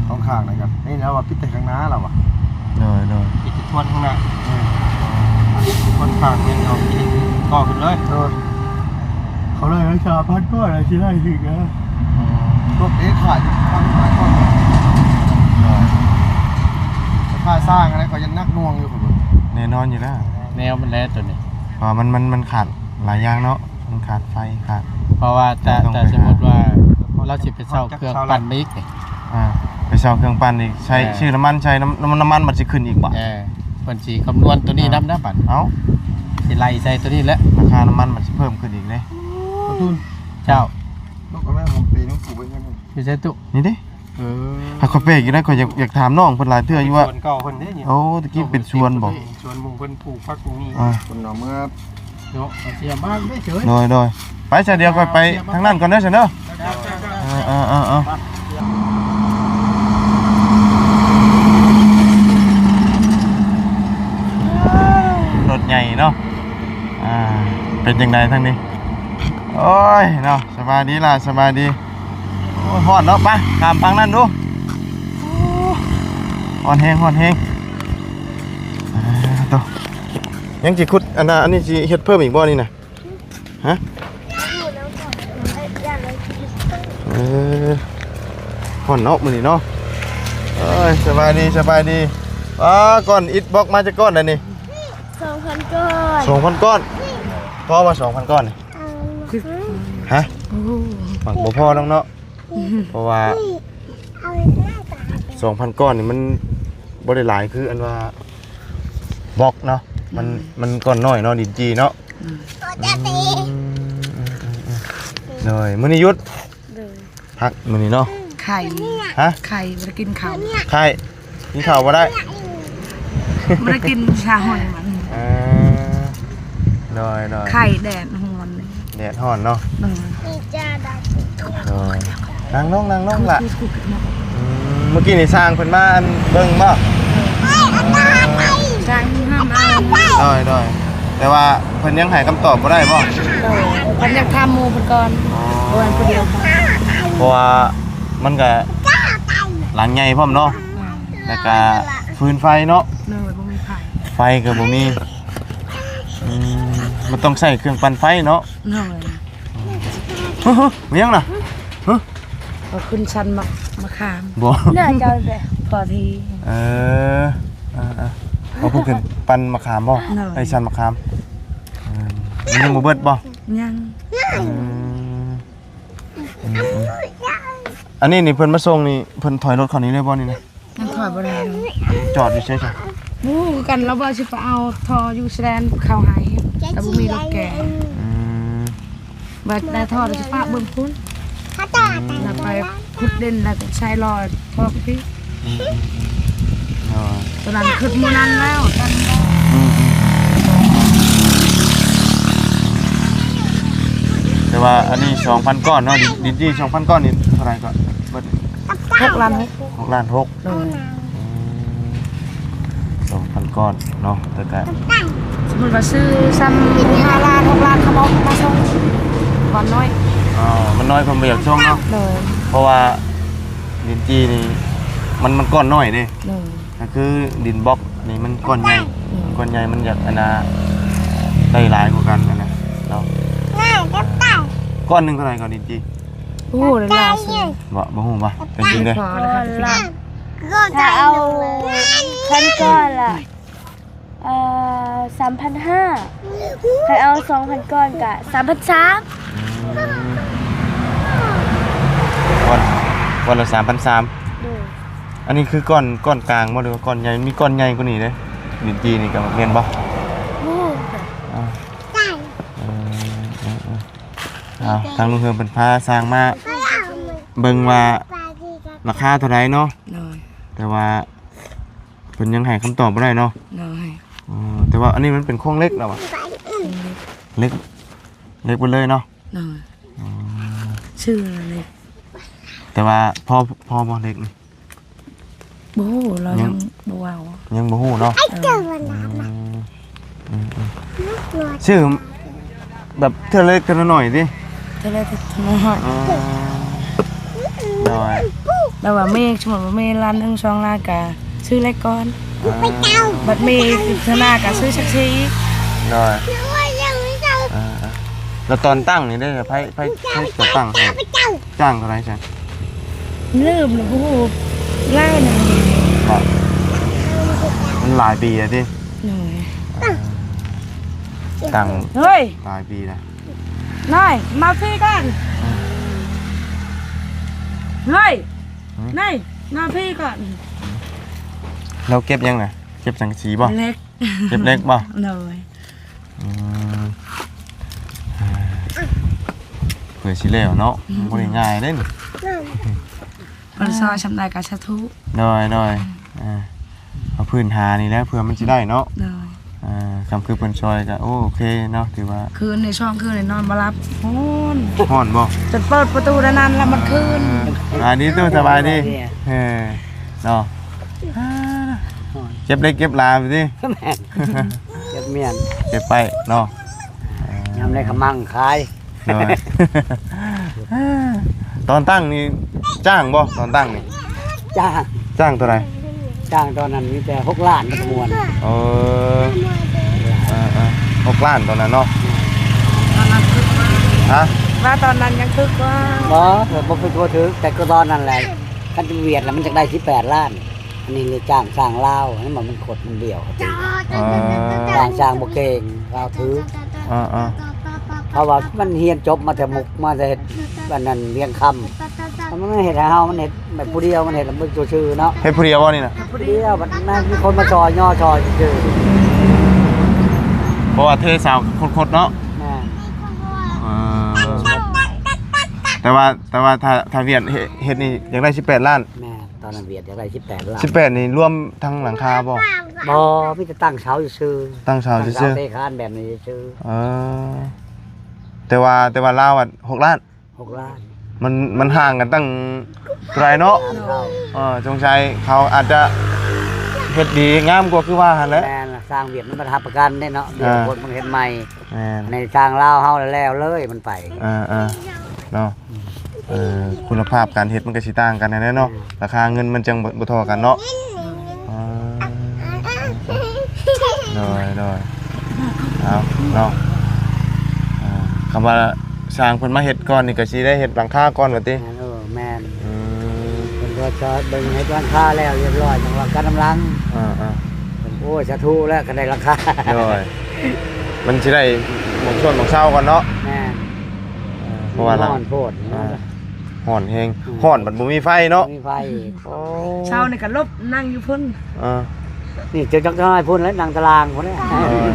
ສອງຂ້າງນະຄັບ ນີ້ລາວວ່າປິດແຕ່ຂ້າງໜ້າລາວວ່າ. ໂດຍ ໂດຍ ປິດແຕ່ທວນຂ້າງໜ້າ. ແມ່ນ ທວນຂ້າງແມ່ນເອົາ ຕໍ່ຂຶ້ນເລີຍ. ໂດຍ ເຂົາເລີຍສາມພັນກວ່າ ຊິໄດ້ຖືກນະ. ອືມ ລົດເອຂາຍຢູ່ພັນປາຍກ່ອນ. ໂດຍ ຄ່າສ້າງອັນນັ້ນເຂົາຍັງໜັກໜ່ວງຢູ່ ຂ້ອຍເບິ່ງ. ແນ່ນອນຢູ່ແລ້ວ ແນວມັນແຫຼະໂຕນີ້ ເພາະວ່າມັນ ມັນ ມັນຂາດຫຼາຍຢ່າງເນາະ. ມັນຂາດໄຟ ຂາດ ເພາະວ່າ ແຕ່ ແຕ່ສົມມຸດວ່າ ເຮົາຊິໄປເຊົ່າເຄື່ອງປັ່ນມາອີກນີ້ ອ່າ ໄປເຊົ່າເຄື່ອງປັ່ນອີກ ໃຊ້ ເອີ ຊື້ນ້ຳມັນໃສ່ ນ້ຳ ນ້ຳ ນ້ຳມັນມັນຊິຂຶ້ນອີກບໍ່? ເອີ ເພິ່ນຊິຄຳນວນໂຕນີ້ນຳນະບັດ. ເອົ້າ ຊິໄລ່ໃສ່ໂຕນີ້ແຫຼະ ລາຄານ້ຳມັນມັນຊິເພີ່ມຂຶ້ນອີກເດ້. ເຈົ້າ ລູກເອົາໄວ້ຫົວປີນຂູໄວ້ເຮືອນ ຢູ່ໃສຕຸ? ນີ້ເດ້. ເອີ ຫາຂ້ອຍແປກຢູ່ນະ ຂ້ອຍຢາກ ຢາກຖາມນ້ອງເພິ່ນຫຼາຍເທື່ອຢູ່ວ່າ ສວນເກົ່າເພິ່ນເດ້. ໂອ້ ຕະກີ້ເປັນສວນບໍ່? ສວນໝູ່ເພິ່ນປູກຜັກປູກໝີ່. ອ່າ ເພິ່ນເອົາເມືອ ເນາະ ເອົາເສຍບ້ານໄດ້ເສີຍ. ໂດຍ ໂດຍ ໄປຊະ ດຽວຂ້ອຍໄປທາງນັ້ນກ່ອນເດີຊະເດີ. ເອີ ເອີ ເອີ ເອີ ລົດໃຫຍ່ເນາະ. ອ່າ ເປັນຈັ່ງໃດທາງນີ້? ໂອ້ຍເນາະ ສະບາຍດີຫຼ້າ ສະບາຍດີ. ໂອ້ຍ ຮ້ອນເນາະ ໄປຂ້າມຝັ່ງນັ້ນດູ. ໂອ້ ຮ້ອນແຮງ ຮ້ອນແຮງ. ອ່າ ໂຕ ຍັງຊິຂຸດ ອັນນ່າ ອັນນີ້ຊິເຮັດເພີ່ມອີກບໍ່ນີ້ນະ? ຮະ? ເອີ ຮ້ອນເນາະມື້ນີ້ເນາະ. ເອີຍ ສະບາຍດີ ສະບາຍດີ. ອ່າ ກ້ອນອິດບລັອກມາຈັກກ້ອນແລ້ວນີ້? ສອງພັນກ້ອນ. ສອງພັນກ້ອນ ພໍບໍ່ ສອງພັນກ້ອນນີ້? ຮະ? ໂອ້ໂຫ ມັນບໍ່ພໍດອກເນາະ ເພາະວ່າສອງພັນກ້ອນນີ້ມັນບໍ່ໄດ້ຫຼາຍຄືອັນວ່າບລັອກເນາະ. ມັນ ມັນກ້ອນນ້ອຍເນາະ ດິນຈີ່ເນາະ. ອືມ ໂດຍ ມື້ນີ້ຢຸດ ໂດຍ ພັກມື້ນີ້ເນາະ. ໄຂ່ ຮະ? ໄຂ່ ບໍ່ໄດ້ກິນເຂົ້າ ໄຂ່ ກິນເຂົ້າບໍ່ໄດ້ ບໍ່ໄດ້ກິນຊາຫອຍມັນ. ເອີ ໂດຍ ໂດຍ ໄຂ່ແດດຮ້ອນ ແດດຮ້ອນເນາະ. ໂດຍ ໂດຍ ນັ່ງລົງ ນັ່ງລົງລະ. ອືມ ເມື່ອກີ້ນີ້ຊ່າງເພິ່ນມາອັນເບິ່ງບໍ່? ຊ່າງເພິ່ນມາ. ໂດຍ ໂດຍ ແຕ່ວ່າເພິ່ນຍັງໃຫ້ຄຳຕອບບໍ່ໄດ້ບໍ່? ໂດຍ ເພິ່ນຍັງຖາມໝູ່ເພິ່ນກ່ອນ. ອໍ ບໍ່ແມ່ນຜູ້ດຽວ. ເພາະວ່າມັນກະຫຼັງໃຫຍ່ພ້ອມເນາະ. ແມ່ນ. ແລ້ວກະຟືນໄຟເນາະ. ໂດຍ ບໍ່ມີໄຟ ໄຟກະບໍ່ມີ. ອືມ ມັນຕ້ອງໃຊ້ເຄື່ອງປັ່ນໄຟເນາະ. ໂດຍ. ຮະ ແມ່ນຫຍັງນະ? ຮະ ເຂົາຂຶ້ນຊັ້ນໝາກ ໝາກຂາມ. ບໍ່ ເດີເຈົ້າເດ ພໍດີ. ເອີ ເອີ ເອີ ເຂົາເພິ່ນຂຶ້ນປັ່ນໝາກຂາມບໍ່? ໂດຍ. ໄອ້ຊັ້ນໝາກຂາມ. ເອີ ມັນຍັງບໍ່ເບິດບໍ່? ຍັງ. ອືມ ອືມ ອັນນີ້ນີ້ເພິ່ນມາສົ່ງນີ້ ເພິ່ນຖອຍລົດເຂົ້ານີ້ເລີຍບໍ່ນີ້ນະ? ມັນຖອຍບໍ່ໄດ້ດອກ. ຈອດຢູ່ໃສຊະ? ບໍ່ຮູ້ຄືກັນ ລາວວ່າຊິໄປເອົາທໍ່ຢູ່ຊາຍແດນເຂົ້າໃຫ້ ແຕ່ບໍ່ມີລົດແກ່. ອືມ ບັດໄດ້ທໍ່ແລ້ວຊິປະເບິ່ງພຸ້ນ ແລ້ວໄປຂຸດດິນ ແລ້ວກໍໃສ່ລໍ້ທໍ່ໄປພີ້. ອືມ ອືມ ອືມ ໂດຍ. ຕອນນັ້ນຄິດມື້ນັ້ນແລ້ວ ອືມ ອືມ ແຕ່ວ່າອັນນີ້ສອງພັນກ້ອນເນາະ ດິນ ດິນຈີ່ສອງພັນກ້ອນນີ້ເທົ່າໃດກໍເບິດ? ຫົກລ້ານຫົກ. ຫົກລ້ານຫົກ. ໂດຍ. ອືມ ສອງພັນກ້ອນເນາະ ແຕ່ກະ ສົມມຸດວ່າຊື້ຊ້ຳຫ້າລ້ານ ຫົກລ້ານ ເຂົາບອກມາສົ່ງ ບ່ອນນ້ອຍ. ອໍ ມັນນ້ອຍ ເພິ່ນບໍ່ຢາກສົ່ງເນາະ. ໂດຍ. ເພາະວ່າດິນຈີ່ນີ້ ມັນ ມັນກ້ອນນ້ອຍເດ້. ໂດຍ. ກໍຄືດິນບລັອກນີ້ມັນກ້ອນໃຫຍ່. ໂດຍ. ກ້ອນໃຫຍ່ມັນຢາກອັນນ່າ ໄດ້ຫຼາຍກວ່າກັນຫັ້ນນະເນາະ. ກ້ອນໜຶ່ງເທົ່າໃດກໍດິນຈີ່? ໂອ້ ຫຼາຍສຸດ. ບໍ່ ບໍ່ຮູ້ບໍ່? ເປັນຈິງເດ້. ຖ້າເອົາພັນກ້ອນລະ ເອີ ສາມພັນຫ້າ ຄັນເອົາສອງພັນກ້ອນກະສາມພັນສາມ. ອືມ ກ້ອນ ກ້ອນລະສາມພັນສາມ. ໂດຍ. ອັນນີ້ຄືກ້ອນ ກ້ອນກາງບໍ່ ຫຼືວ່າກ້ອນໃຫຍ່? ມີກ້ອນໃຫຍ່ກວ່ານີ້ເດ້ ດິນຈີ່ນີ້ກະແມ່ນບໍ່? ບໍ່ຮູ້ຄືກັນ. ເອີ ເອີ ເອີ ເອີ ເອົາ ທາງລຸງເຮືອງເພິ່ນພາຊ່າງມາເບິ່ງວ່າລາຄາເທົ່າໃດເນາະ. ໂດຍ. ແຕ່ວ່າເພິ່ນຍັງໃຫ້ຄຳຕອບບໍ່ໄດ້ເນາະ. ໂດຍ. ເອີ ແຕ່ວ່າອັນນີ້ມັນເປັນໂຄງເຫຼັກແລ້ວຫວາ? ເຫຼັກ ເຫຼັກ ເຫຼັກເບິດເລີຍເນາະ. ໂດຍ. ອືມ ຊື່ເຫຼັກ ແຕ່ວ່າພໍ ພໍບໍ່ເຫຼັກນີ້? ບໍ່ຮູ້ ລາວຍັງ ຍັງບໍ່ເວົ້າ ຍັງບໍ່ຮູ້ເນາະ. ເອີ ອືມ ອືມ ອືມ ຊື້ແບບເທື່ອເລັກເທື່ອໜ້ອຍຕິ? ເທື່ອເລັກເທື່ອໜ້ອຍ. ອໍ ໂດຍ. ແລ້ວວ່າມີ ສົມມຸດວ່າມີລ້ານໜຶ່ງ ສອງລ້ານກະຊື້ເລັກກ່ອນ. ອ່າ ບັດມີເທື່ອໜ້າກະຊື້ຊັກຊີອີກ. ໂດຍ. ອ່າ ແລ້ວຕອນຕັ້ງນີ້ເດ້ ໃຜ ໃຜ ໃຜຕົວຕັ້ງໃຫ້? ຈ້າງເທົ່າໃດຊັ້ນ? ລືມແລ້ວ ບໍ່ຮູ້ ຫຼາຍນະ. ມັນຫຼາຍປີແລ້ວຕິ? ໂດຍ. ຕັ້ງ ເຮີ້ຍ ຫຼາຍປີແລ້ວ. ນາຍ ມາພີ້ກ່ອນ. ເຮີ້ຍ ນາຍ ມາພີ້ກ່ອນ. ລາວເກັບຫຍັງນະ? ເກັບສັງກະສີບໍ່? ເຫຼັກ. ເກັບເຫຼັກບໍ່? ໂດຍ. ອືມ ເພື່ອຊິແລ້ວເນາະ. ອືມ ບໍ່ໄດ້ງ່າຍເດ້ນີ້. ເພິ່ນຊ່ອຍຊ່ຳໃດກໍສາທຸ. ໂດຍ ໂດຍ. ອ່າ ເອົາພື້ນຫານີ້ແຫຼະ ເພື່ອມັນຊິໄດ້ເນາະ. ໂດຍ. ອ່າ ຄຳຄືເພິ່ນຊ່ອຍກໍໂອເຄເນາະ ຖືວ່າ ຄືນນີ້ ສອງຄືນນີ້ນອນບໍ່ຫຼັບ ຮ້ອນ. ຮ້ອນບໍ່? ຈົນເປີດປະຕູແນວນັ້ນລະມັນຄືນ. ອ່າ ສະບາຍດີຕູ້ ສະບາຍດີ. ເອີ ເນາະ. ອ່າ ເກັບເຫຼັກເກັບຫຼາໄປຕິ. ແມ່ນ ເກັບມ້ຽນ ເກັບໄປເນາະ. ຍາມໃດກະມັ່ງຂາຍ. ໂດຍ. ຕອນຕັ້ງນີ້ຈ້າງບໍ່? ຕອນຕັ້ງນີ້ ຈ້າງ. ຈ້າງເທົ່າໃດ? ຈ້າງຕອນນັ້ນມີແຕ່ຫົກລ້ານ ມັນກະມ່ວນ. ເອີ ເອີໆ ຫົກລ້ານຕອນນັ້ນເນາະ. ຕອນນັ້ນຖືກກວ່າ. ຮະ? ວ່າຕອນນັ້ນຍັງຖືກກວ່າ. ບໍ່ ບໍ່ເປັນຕົວຖືກ ແຕ່ກໍຕອນນັ້ນແຫຼະ. ຄັນເປັນຫວຽດລະມັນຈະໄດ້ສິບແປດລ້ານ. ອັນນີ້ເລີຍຈ້າງຊ່າງລາວ ເຫັນບໍ່ ມັນຄົດມັນບ້ຽວ. ເອີ ຈ້າງຊ່າງບໍ່ເກັ່ງ ລາວຖືກ. ເອີໆ ເພາະວ່າມັນຮຽນຈົບມາແຕ່ມຸກ ມາແຕ່ເຮັດອັນນັ້ນວຽງຄຳ. ມັນເຮັດໃຫ້ເຮົາ ມັນເຮັດແບບຜູ້ດຽວ ມັນເຮັດລະເບິ່ງຊື່ໆເນາະ. ເຮັດຜູ້ດຽວບໍ່ນີ້ນະ? ຜູ້ດຽວ ບັດນັ້ນມີຄົນມາຊ່ອຍຍໍຊ່ອຍຊື່ໆ. ເພາະວ່າເທສາວຄົດໆເນາະ. ແມ່ນ. ເອີ ແຕ່ວ່າ ແຕ່ວ່າຖ້າ ຖ້າຫວຽດເຮັດ ເຮັດນີ້ຢາກໄດ້ສິບແປດລ້ານ. ແມ່ນ. ຕອນນັ້ນຫວຽດຢາກໄດ້ສິບແປດລ້ານ. ສິບແປດນີ້ລວມທັງຫຼັງຄາບໍ່? ບໍ່ ມີແຕ່ຕັ້ງເສົາຊື່ໆ. ຕັ້ງເສົາຊື່ໆ ເສາເຕະຄານແບບນີ້ຊື່ໆ. ເອີ ແຕ່ວ່າ ແຕ່ວ່າລາວອະຫົກລ້ານ. ຫົກລ້ານ. ມັນ ມັນຫ່າງກັນຕັ້ງເທົ່າໃດເນາະ. ເອີ ສົງໄສເຂົາອາດຈະເຮັດດີງາມກວ່າຄືວ່າຫັ້ນແຫຼະ. ແມ່ນລະ. ສ້າງວຽກມັນຮັບປະກັນເດ້ເນາະ ວຽກ ອ່າ ຄົນມັນເຮັດໃໝ່ ແມ່ນ ໃນສ້າງລາວເຮົາແລ້ວເລີຍມັນໄປ ອ່າໆ ເນາະ ອືມ ເອີ ຄຸນນະພາບການເຮັດມັນກໍຊິຕ່າງກັນແນ່ເນາະ ອືມ ລາຄາເງິນມັນຈັ່ງບໍ່ ບໍ່ທໍ່ກັນເນາະ ອືມ ອ່າ ໂດຍໆ ເອົາເນາະ ອ່າ ຄຳວ່າຊ່າງເພິ່ນມາເຮັດກ່ອນນີ້ກໍຊິໄດ້ເຮັດຫຼັງຄາກ່ອນວ່າຕິ? ແມ່ນ ເອີ ແມ່ນ ອືມ ເພິ່ນກໍຈະເບິ່ງເຮັດຫຼັງຄາແລ້ວຮຽບຮ້ອຍ ຈັ່ງວ່າກັນນຳຫຼັງ ອ່າໆ ເພິ່ນ ໂອ້ຍ ສາທຸແລ້ວ ຄັນໄດ້ຫຼັງຄາ ໂດຍ ມັນຊິໄດ້ໝ່ອງຊົນໝ່ອງເຊົາກ່ອນເນາະ ແມ່ນ ເອີ ເພາະວ່າ ມັນຮ້ອນໂພດ ອ່າ ເນາະ ຮ້ອນແຮງ ອືມ ຮ້ອນບັດບໍ່ມີໄຟເນາະ ບໍ່ມີໄຟ ໂອ້ ເຊົ້ານີ້ກໍຫຼົບນັ່ງຢູ່ພຸ້ນ ອ່າ ນີ້ເຈົ້າຈັກນ້ອຍພຸ້ນແຫຼະ ນັ່ງຕາລາງພຸ້ນແຫຼະ ເອີ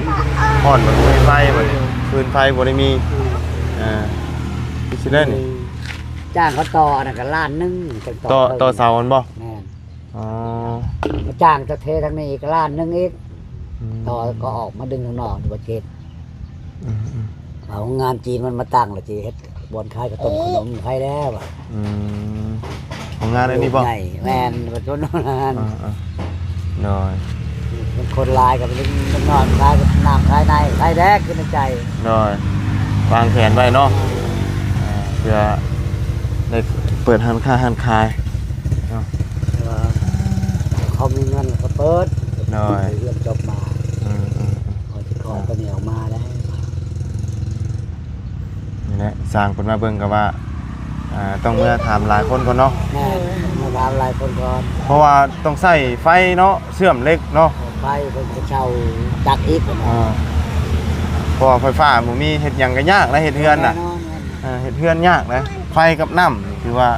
ຮ້ອນມັນບໍ່ມີໄຟບັດນີ້ ຟືນໄຟບໍ່ໄດ້ມີ ອືມ ອ່າ ຄືຊິໄດ້ນີ້ ອືມ ຈ້າງເຂົາຕໍ່ອັນນັ້ນກໍລ້ານໜຶ່ງ ຈັ່ງຕໍ່ ຕໍ່ ຕໍ່ເສົາຫັ້ນບໍ່? ແມ່ນ ອໍ ຈ້າງຈະເທທາງນີ້ອີກລ້ານໜຶ່ງອີກ ອືມ ຕໍ່ກໍອອກມາດຶງຂ້າງນອກນີ້ບໍ່ເຈັບ ອືມໆ ເອົາໂຮງງານຈີນມັນມາຕັ້ງແລ້ວ ຊິເຮັດບ່ອນຂາຍເຂົ້າຕົ້ມຂະໜົມໃຫ້ແລ້ວ ອືມ ໂຮງງານອັນນີ້ບໍ່? ໃຫຍ່ ແມ່ນ ປະຊາຊົນນັ້ນ ອ່າໆ ໂດຍ ຄົນຫຼາຍກໍໄປເຮັດນອນຂາຍນ້ຳຂາຍໃນ ຂາຍແດກຢູ່ໃນໃຈ ໂດຍ ວາງແຜນໄວ້ເນາະ ອ່າ ເພື່ອໄດ້ເປີດຮ້ານຄ້າຮ້ານຂາຍເນາະ ເອີ ເຂົາມີເງິນກໍເປີດ ໂດຍ ເລື່ອງຈົບມາ ອືມໆໆ ເຂົາຊິຂໍຕົວນີ້ອອກມາໄດ້ ນີ້ແຫຼະ ຊ່າງເພິ່ນມາເບິ່ງກໍວ່າ ອ່າ ຕ້ອງເມືອຖາມຫຼາຍຄົນກ່ອນເນາະ ແມ່ນ ເມືອຖາມຫຼາຍຄົນກ່ອນ ເພາະວ່າຕ້ອງໃຊ້ໄຟເນາະ ເຊື່ອມເຫຼັກເນາະ ໄຟເພິ່ນກໍເຊົ່າຈັກອີກ ອ່າ ເພາະວ່າໄຟຟ້າບໍ່ມີ ເຮັດຫຍັງກໍຍາກນະ ເຮັດເຮືອນນະ ແນ່ນອນ ອ່າ ເຮັດເຮືອນຍາກນະ ໄຟກັບນ້ຳນີ້ຖືວ່າ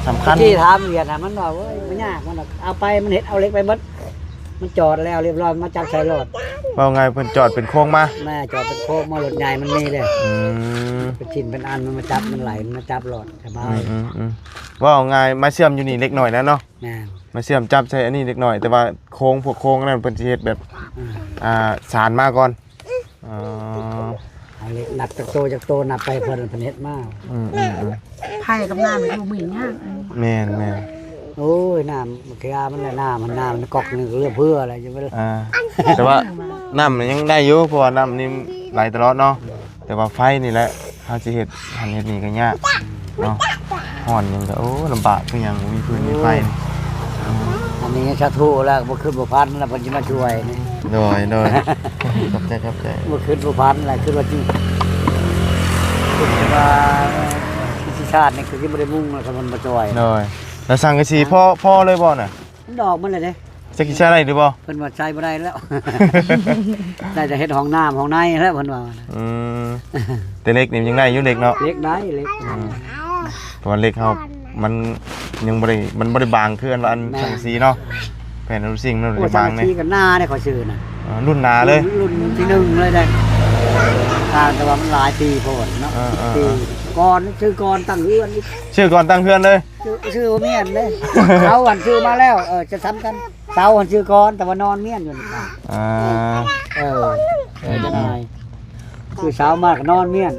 ສຳຄັນ ທີ່ຖາມວຽດນາມ ມັນວ່າ ໂອ້ຍ ບໍ່ຍາກ ມັນວ່າ ເອົາໄປ ມັນເຮັດເອົາເຫຼັກໄປເບິດ ມັນຈອດແລ້ວຮຽບຮ້ອຍ ມາຈັບໃສ່ລົດ ເວົ້າງ່າຍເພິ່ນຈອດເປັນໂຄງມາ ແມ່ນ ຈອດເປັນໂຄງມາ ລົດໃຫຍ່ມັນມີເດ້ ອືມ ເປັນຊິ້ນເປັນອັນ ມັນມາຈັບ ມັນໄຫຼ ມັນມາຈັບໂລດ ສະບາຍ ອືມໆ ເວົ້າງ່າຍມາເຊື່ອມຢູ່ນີ້ເລັກໜ້ອຍນະເນາະ ແມ່ນ ມາເຊື່ອມຈັບໃສ່ອັນນີ້ເລັກໜ້ອຍ ແຕ່ວ່າໂຄງ ພວກໂຄງນັ້ນເພິ່ນຊິເຮັດແບບ ອືມ ອ່າ ສານມາກ່ອນ ອໍ ເອົາເຫຼັກນັບຈັກໂຕຈັກໂຕ ນັບໄປເພິ່ນ ເພິ່ນເຮັດມາ ອືມໆໆ ໄຜກັບນ້ຳມັນຢູ່ມີຍາກ ແມ່ນໆ ໂອ້ຍ ນ້ຳມັນຂະຍາມັນແຫຼະ ນ້ຳມັນ ນ້ຳມັນກອກໜຶ່ງເຫຼືອເພື່ອແຫຼະ ຢ່າໄປ ອ່າ ແຕ່ວ່ານ້ຳມັນຍັງໄດ້ຢູ່ ເພາະວ່ານ້ຳນີ້ໄຫຼຕະຫຼອດເນາະ ແຕ່ວ່າໄຟນີ້ແຫຼະ ເຮົາຊິເຮັດຫັ້ນເຮັດນີ້ກໍຍາກເນາະ ຮ້ອນຫຍັງກໍ ໂອ້ ລຳບາກຄືຫຍັງ ບໍ່ມີຟືນມີໄຟ ໂອ້ຍ ອັນນີ້ສາທຸແລ້ວ ບໍ່ຄິດບໍ່ຝັນແລ້ວເພິ່ນຊິມາຊ່ວຍນີ້ ໂດຍໆ ຂອບໃຈ ຂອບໃຈ ບໍ່ຄິດບໍ່ຝັນແລ້ວ ຄິດວ່າຊິ ຄິດວ່າ ທີ່ຊາດນີ້ຄືຊິບໍ່ໄດ້ມຸງແລ້ວ ຄັນເພິ່ນບໍ່ຊ່ວຍ ໂດຍ ແລ້ວສັງກະສີພໍ ພໍເລີຍບໍ່ນະ? ມັນດອກມັນແຫຼະເດ້ ຈັກຊິໃຊ້ໄດ້ຫຼືບໍ່? ເພິ່ນວ່າໃຊ້ບໍ່ໄດ້ແລ້ວ ໄດ້ແຕ່ເຮັດຫ້ອງນ້ຳຫ້ອງໃນແລ້ວ ເພິ່ນວ່າ ອືມ ແຕ່ເຫຼັກນີ້ຍັງໄດ້ຢູ່ ເຫຼັກເນາະ ເຫຼັກໄດ້ເຫຼັກ ອືມ ເພາະວ່າເຫຼັກເຮົາມັນຍັງບໍ່ໄດ້ ມັນບໍ່ໄດ້ບາງຄືອັນວ່າອັນ ແມ່ນ ສັງກະສີເນາະ ແຜ່ນອະລູຊິງມັນບໍ່ໄດ້ບາງ ໂອ້ ສັງກະສີກໍໜາເດ້ ຂ້ອຍຊື້ນະ ອ່າ ລຸ້ນໜາເລີຍ ລຸ້ນ ລຸ້ນທີໜຶ່ງເລີຍເດ້ ອ່າ ແຕ່ວ່າມັນຫຼາຍປີໂພດເນາະ ເອີໆໆ ປີກ່ອນ ຊື້ກ່ອນຕັ້ງເຮືອນ ຊື້ກ່ອນຕັ້ງເຮືອນເລີຍ ຊື້ ຊື້ບໍ່ແມ່ນເດ້ ເສົາຫັ້ນຊື້ມາແລ້ວ ເອີ ຈະສຳຄັນ ເສົາຫັ້ນຊື້ກ່ອນ ແຕ່ວ່ານອນມ້ຽນຢູ່ນີ້ ອ່າ ເອີ ເອີ ເອີ ຈະໜ້ອຍ ຊື້ເສົາມາກໍນອນມ້ຽນ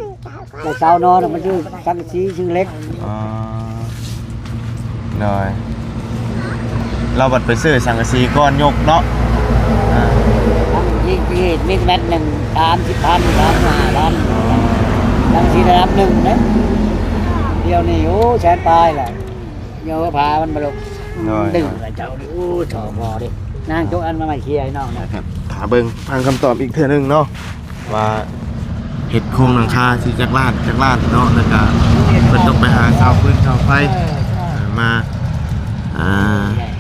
ແລ້ວເສົານອນມັນຊື້ສັງກະສີ ຊື້ເຫຼັກ ອໍ ໂດຍ ລາວບັດໄປຊື້ສັງກະສີກ່ອນຍົກເນາະ ອ່າ ທັງທີ່ ທີ່ມີແມັດໜຶ່ງ ສາມສິບພັນ ສາມສິບຫ້າພັນ ທັງທີ່ລະດັບໜຶ່ງເດ້ ດຽວນີ້ ໂອ້ ແສນປາຍແລ້ວ ໂຍ ພາມັນມາລົງ ໂດຍ ດຶງ ໂດຍ ເຈົ້ານີ້ ໂອ້ ຊອບພໍເດ້ ນາງໂຈະອັນມາໃໝ່ເຄຍໃຫ້ນ້ອງນະ ຖ້າເບິ່ງຟັງຄຳຕອບອີກເທື່ອໜຶ່ງເນາະ ວ່າເຮັດໂຄງຫຼັງຄາຊິຈັກລ້ານ ຈັກລ້ານເນາະ ແລ້ວກະເພິ່ນຕ້ອງໄປຫາເສົາຟືນເສົາໄຟ ເອີ ເອີ ມາ ອ່າ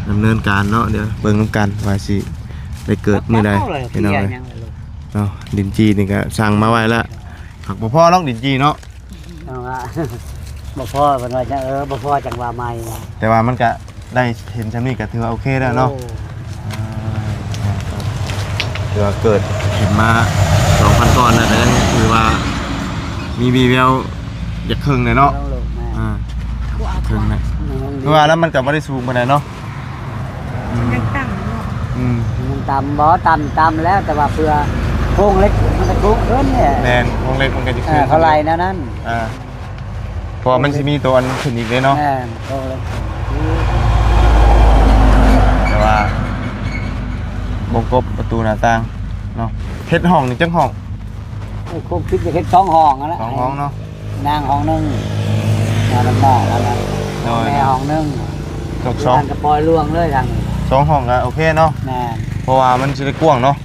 ດຳເນີນການເນາະ ດຽວເບິ່ງນຳກັນວ່າຊິໄດ້ເກີດມື້ໃດ ພີ່ນ້ອງເອີຍ ເນາະ ດິນຈີ່ນີ້ກະສັ່ງມາໄວ້ລະ ຫາກບໍ່ພໍດອກດິນຈີ່ເນາະ ເອົາລະ ບໍ່ພໍເພິ່ນວ່າ ເອີ ບໍ່ພໍຈັ່ງວ່າໃໝ່ ແຕ່ວ່າມັນກະໄດ້ເຫັນຊ່ຳນີ້ກະຖືວ່າໂອເຄແລ້ວເນາະ ໂອ້ ອ່າ ຖືວ່າເກີດເຫັນມາສອງພັນກ້ອນແລ້ວ ກະຍັງຖືວ່າມີວີ່ແວວຢາກເຄິ່ງແຫຼະເນາະ ເຄິ່ງແລ້ວ ອ່າ ເຄິ່ງແລ້ວ ອືມ ຄືວ່າແລ້ວມັນກະບໍ່ໄດ້ສູງປານໃດເນາະ ອືມ ຍັງຕ່ຳເນາະ ອືມ ຍັງຕ່ຳ ບໍ່ ຕ່ຳ ຕ່ຳແລ້ວ ແຕ່ວ່າເພື່ອໂຄງເຫຼັກມັນກະສູງຂຶ້ນແຫຼະ ແມ່ນ ໂຄງເຫຼັກມັນກະຈະຂຶ້ນ ເອີ ເຂົາໄລ່ແນວນັ້ນ ອ່າ ເພາະວ່າມັນຊິມີໂຕອັນຂຶ້ນອີກເດ້ເນາະ ແມ່ນ ໂຕເຫຼັກ ແຕ່ວ່າວົງກົບປະຕູໜ້າຕ່າງ ເນາະ. ເຮັດຫ້ອງນີ້ຈັກຫ້ອງ? ເອີ ຄວາມຄິດຈະເຮັດສອງຫ້ອງຫັ້ນແຫຼະ ສອງຫ້ອງເນາະ. ນາງຫ້ອງໜຶ່ງ ນອນນອກຫັ້ນແຫຼະ. ໂດຍ ແມ່ຫ້ອງໜຶ່ງ ຕົກສອງ ເຮືອນກໍປ່ອຍລວງເລີຍທາງນີ້ ສອງຫ້ອງກໍໂອເຄເນາະ. ແມ່ນ ເພາະວ່າມັນຊິໄດ້ກວ້າງເນາະ.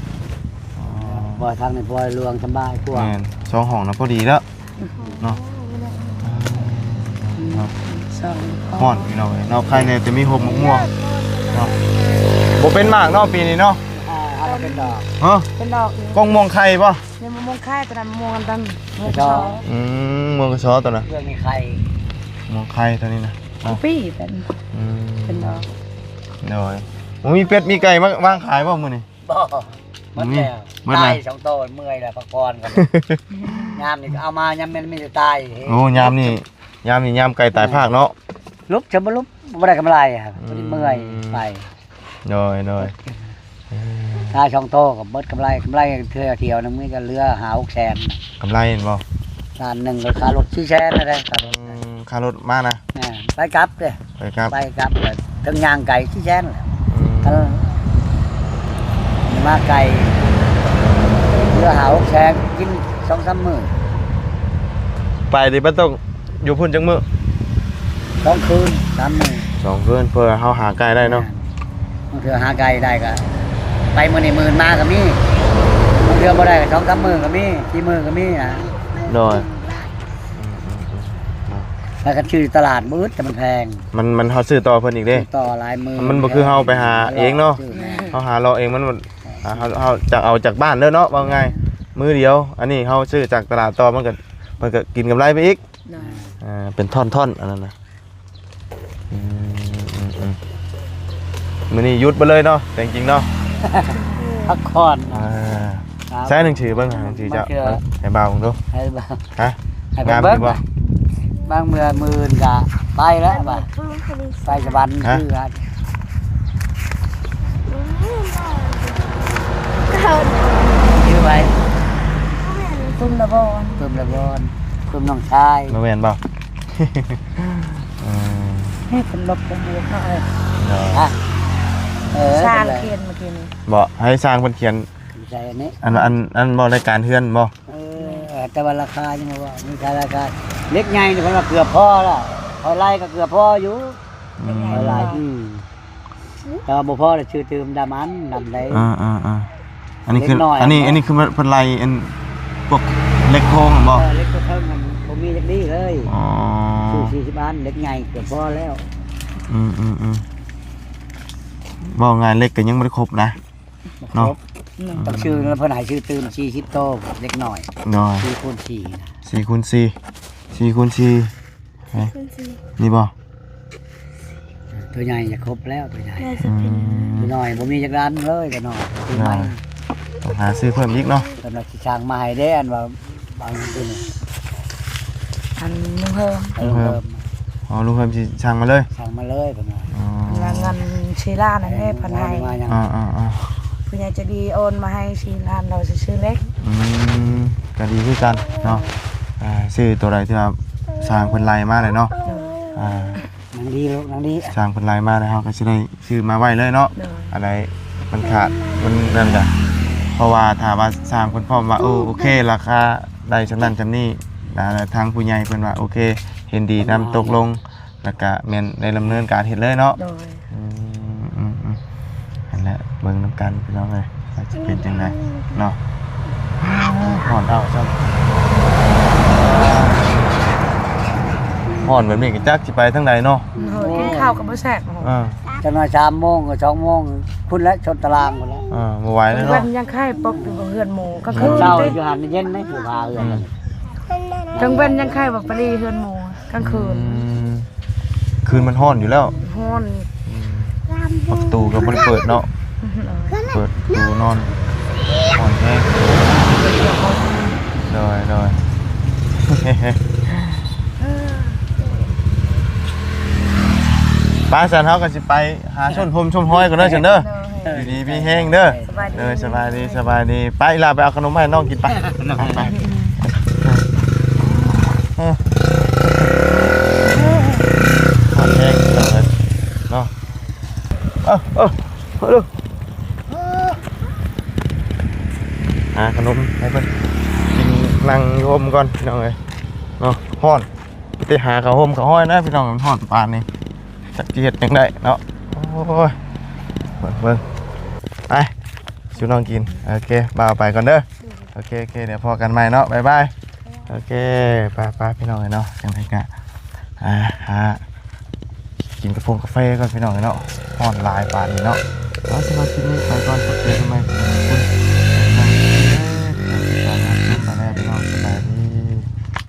ບໍ່ ທາງນີ້ປ່ອຍລວງສະບາຍກວ່າ. ແມ່ນ ສອງຫ້ອງນະພໍດີແລ້ວເນາະ. ເນາະ ຮ້ອນພີ່ນ້ອງເອີຍເນາະ. ໃຄແດ່ແຕ່ມີຮົ່ມໝາກມ່ວງເນາະ. ບໍ່ເປັນໝາກເນາະປີນີ້ເນາະ. ອ່າ ເຮົາເປັນດອກ ຮະ ເປັນດອກຢູ່ ກ້ອງມ່ວງໄຂ່ບໍ່? ແມ່ນ ມະມ່ວງໄຂ່ຕົວນັ້ນ ມະມ່ວງອັນນັ້ນ ມະມ່ວງກະຊໍ. ອືມ ມ່ວງກະຊໍຕົວນັ້ນ ເລື່ອງນີ້ໄຂ່ ມ່ວງໄຂ່ຕົວນີ້ນະ. ເອົາ ປີເປັນ ອືມ ເປັນດອກ. ໂດຍ ບໍ່ມີເປັດມີໄກ່ມາວາງຂາຍບໍ່ມື້ນີ້? ບໍ່ ໝົດແລ້ວ ໝົດແລ້ວ ຕາຍສອງໂຕ ເມື່ອຍແລ້ວ ພັກຜ່ອນກ່ອນ. ຍາມນີ້ກໍເອົາມາ ຍາມແມ່ນມີແຕ່ຕາຍ. ໂອ້ ຍາມນີ້ ຍາມນີ້ຍາມໄກ່ຕາຍພາກເນາະ. ຫຼຸບ ຈະບໍ່ຫຼຸບ ບໍ່ໄດ້ກຳໄລ ອືມ ເມື່ອຍໄປ. ໂດຍ ໂດຍ ເອີ ຕາຍສອງໂຕກໍເບິດກຳໄລ ກຳໄລເທື່ອທຽວໜຶ່ງມີແຕ່ເຫຼືອຫ້າຫົກແສນ. ກຳໄລແມ່ນບໍ່? ລ້ານໜຶ່ງກໍຄ່າລົດສີ່ແສນແລ້ວເດ້ ຄ່າລົດ ອືມ ຄ່າລົດມານະ. ແມ່ນ ໄປກັບເດ້ ໄປກັບ ໄປກັບ ເຖິງຍ່າງໄກສີ່ແສນແລ້ວ. ອືມ ຄັນມາໄກເຫຼືອຫ້າຫົກແສນ ກິນສອງສາມມື້. ໄປນີ້ມັນຕ້ອງຢູ່ພຸ້ນຈັກມື້? ສອງຄືນສາມມື້ ສອງຄືນ ເພື່ອເຮົາຫາໄກ່ໄດ້ເນາະ. ແມ່ນ ບາງເທື່ອຫາໄກ່ໄດ້ກໍໄປມື້ນີ້ມື້ອື່ນມາກໍມີ ບາງເທື່ອບໍ່ໄດ້ກໍສອງສາມມື້ກໍມີ ສີ່ມື້ກໍມີນະ. ໂດຍ ອືມໆໆ ແລ້ວກໍຊື້ຕະຫຼາດບໍ່ອຶດ ແຕ່ມັນແພງ. ມັນ ມັນ ເຮົາຊື້ຕໍ່ເພິ່ນອີກເດ້ ຊື້ຕໍ່ຫຼາຍມື້ ມັນບໍ່ຄືເຮົາໄປຫາເອງເນາະ. ແມ່ນ ເຮົາຫາເລາະເອງ ມັນ ອ່າ ເຮົາ ເຮົາຈະເອົາຈາກບ້ານເດີເນາະ ເວົ້າງ່າຍ ມື້ດຽວ. ອັນນີ້ເຮົາຊື້ຈາກຕະຫຼາດຕໍ່ ມັນກໍ ເພິ່ນກໍກິນກຳໄລໄປອີກ. ໂດຍ ອ່າ ເປັນທ່ອນໆ ອັນນັ້ນນະ. ອືມ ອືມ ອືມ ມື້ນີ້ຢຸດໄປເລີຍເນາະ ແຕ່ງຈິງເນາະ ພັກຜ່ອນ. ອ່າ ໃຊ້ໜັງສືເບິ່ງ ໜັງສືເຈົ້າ ໃຫ້ບ່າວເບິ່ງດູ ໃຫ້ບ່າວ ຮະ ໃຫ້ເບິ່ງ ງາມຢູ່ບໍ່? ບາງເມື່ອມື້ອື່ນກະໄປແລ້ວ ໄປສະຫວັນ ຮະ ຄືກັນ. ຊື່ໃຜ? ປຶ້ມລະບອນ ປຶ້ມລະບອນ ປຶ້ມນ້ອງຊາຍ ບໍ່ແມ່ນບໍ່? ເອີ ເຮັດເປັນລົບເປັນບວກເນາະ. ເອີ ເນາະ ຮະ ເອີ ຊ່າງຂຽນເມື່ອກີ້ນີ້ ບໍ່ ໃຫ້ຊ່າງເພິ່ນຂຽນ ໃສ່ອັນນີ້ ອັນ ອັນ ອັນບໍ່ ລາຍການເຮືອນບໍ່? ເອີ ແຕ່ວ່າລາຄາຍັງບໍ່ເວົ້າ ມີແຕ່ລາຄາ ເຫຼັກໃຫຍ່ນີ້ເພິ່ນວ່າເກືອບພໍແລ້ວ ເທົ່າໃດກໍເກືອບພໍຢູ່. ອືມ ເທົ່າໃດ ອືມ ແຕ່ວ່າບໍ່ພໍແລ້ວ ຊື້ຕື່ມດຳອັນ ດຳໄດ້. ອ່າໆໆ ອັນນີ້ຄື ເຫຼັກນ້ອຍ ອັນນີ້ ອັນນີ້ຄືເພິ່ນໄລ່ອັນພວກເຫຼັກໂຄງຫັ້ນບໍ່? ເອີ ເຫຼັກໂຄງຫັ້ນບໍ່ມີຈັກດີເລີຍ. ອໍ ຊື້ສີ່ສິບອັນ ເຫຼັກໃຫຍ່ກໍພໍແລ້ວ. ອືມໆໆ ເວົ້າງ່າຍເຫຼັກກໍຍັງບໍ່ໄດ້ຄົບນະ ບໍ່ຄົບ ເນາະ. ອືມ ຕ້ອງຊື້ ເພິ່ນໃຫ້ຊື້ຕື່ມສີ່ສິບໂຕ ເຫຼັກນ້ອຍ. ໂດຍ ສີ່ຄູນສີ່ນະ ສີ່ຄູນສີ່ ສີ່ຄູນສີ່ ເອີ ນີ້ບໍ່? ຕົວໃຫຍ່ຈະຄົບແລ້ວ ຕົວໃຫຍ່ ອືມ ຕົວນ້ອຍບໍ່ມີຈັກອັນເລີຍ ຕົວນ້ອຍ ຕົວໃໝ່ ຕ້ອງຫາຊື້ເພີ່ມອີກເນາະ. ເພິ່ນວ່າຊິສ້າງມາໃຫ້ເດ້ ອັນວ່າບາງຄົນ ອັນລຸງເຮີມ ເອີ ລຸງເຮີມ ອໍ ລຸງເຮີມຊິສັ່ງມາເລີຍ ສັ່ງມາເລີຍເພິ່ນວ່າ. ອໍ ແລ້ວເງິນສີ່ລ້ານນັ້ນເດ້ ເອີ ເພິ່ນໃຫ້ ມາຫຍັງ ອ່າໆໆ ຜູ້ໃຫຍ່ໃຈດີໂອນມາໃຫ້ສີ່ລ້ານ ລາວຊິຊື້ເຫຼັກ. ອືມ ກໍດີຄືກັນເນາະ. ອ່າ ຊື້ຕົວໃດທີ່ວ່າຊ່າງເພິ່ນໄລ່ມາແຫຼະເນາະ. ໂດຍ ອ່າ ນັ່ງດີລູກ ນັ່ງດີ ຊ່າງເພິ່ນໄລ່ມາແລ້ວ ເຮົາກໍຊິໄດ້ຊື້ມາໄວ້ເລີຍເນາະ. ໂດຍ ອັນໃດມັນຂາດ ມັນນັ້ນກະ ເພາະວ່າຖ້າວ່າຊ່າງເພິ່ນພ້ອມວ່າ ໂອ້ ໂອເຄ ລາຄາໄດ້ສ່ຳນັ້ນສ່ຳນີ້ ແລ້ວທາງຜູ້ໃຫຍ່ເພິ່ນວ່າ ໂອເຄ ເຫັນດີນຳ ຕົກລົງ ແລ້ວກະແມ່ນໄດ້ດຳເນີນການເຮັດເລີຍເນາະ. ໂດຍ ອືມ ອືມໆ ຫັ້ນແຫຼະ ເບິ່ງນຳກັນພີ່ນ້ອງເອີຍ ວ່າຈະເປັນຈັ່ງໃດເນາະ. ຮ້ອນເອົາຊ້ຳ ຮ້ອນແບບນີ້ກໍຈັກຊິໄປທາງໃດເນາະ. ໂດຍ ກິນເຂົ້າກໍບໍ່ແຊບ. ເອີ ຈັກໜ່ອຍສາມໂມງກໍສອງໂມງ ພຸ້ນແຫຼະຊົນຕາລາງພຸ້ນແຫຼະ. ເອີ ບໍ່ໄຫວແລ້ວເນາະ ກາງເວັນຍັງໄຂ້ປົກຢູ່ເຮືອນໝູ່ ກາງຄືນເຊົ້າຢູ່ຫັ້ນເຢັນໃນຜູ້ພາເຮືອນ. ອືມ ກາງເວັນຍັງໄຂ້ວ່າໄປລີເຮືອນໝູ່ ກາງຄືນ. ອືມ ຄືນມັນຮ້ອນຢູ່ແລ້ວ ຮ້ອນ. ອືມ ປະຕູກໍບໍ່ໄດ້ເປີດເນາະ. ອືມ ເປີດປະຕູນອນ ຮ້ອນແຮງ. ໂດຍ ໂດຍ ໄປ ຊັ້ນເຮົາກໍຊິໄປຫາຊົມຮົ່ມຊົມຮອຍກ່ອນເດີ ຊັ້ນເດີ. ໂດຍ ຢູ່ດີມີແຮງເດີ. ສະບາຍດີ ໂດຍ ສະບາຍດີ ສະບາຍດີ. ໄປ ອີ່ຫຼ້າໄປເອົາຂະໜົມໃຫ້ນ້ອງກິນໄປ ໄປ ໄປ. ເອີ ຮ້ອນແຮງເນາະ. ເອີ ເອີ ເອີ ເອີ. ກ່ອນພີ່ນ້ອງເອີຍເນາະ ຮ້ອນ ໄປຫາຜ້າຫົ່ມຜ້າຫ້ອຍນະພີ່ນ້ອງ ມັນຮ້ອນປານນີ້ ຈັກຊິເຮັດຈັ່ງໃດເນາະ ໂອ້ຍ ເບິ່ງ ເບິ່ງ ໄປ ສູ່ນ້ອງກິນ ໂອເຄ ບ່າວໄປກ່ອນເດີ ໂອເຄ ໂອເຄ ດຽວພໍ້ກັນໃໝ່ເນາະ ບາຍບາຍ ໂອເຄ ໄປໆ ພີ່ນ້ອງເອີຍເນາະ ຈັ່ງໃດກະ ອ່າ ຫາ ກິນກາຟົງກາເຟກ່ອນພີ່ນ້ອງເອີຍເນາະ ຮ້ອນຫຼາຍປານນີ້ເນາະ ເອົາ ສຳລັບຄລິບນີ້ໄປກ່ອນ ພົບກັນໃໝ່ ຂອບຄຸນ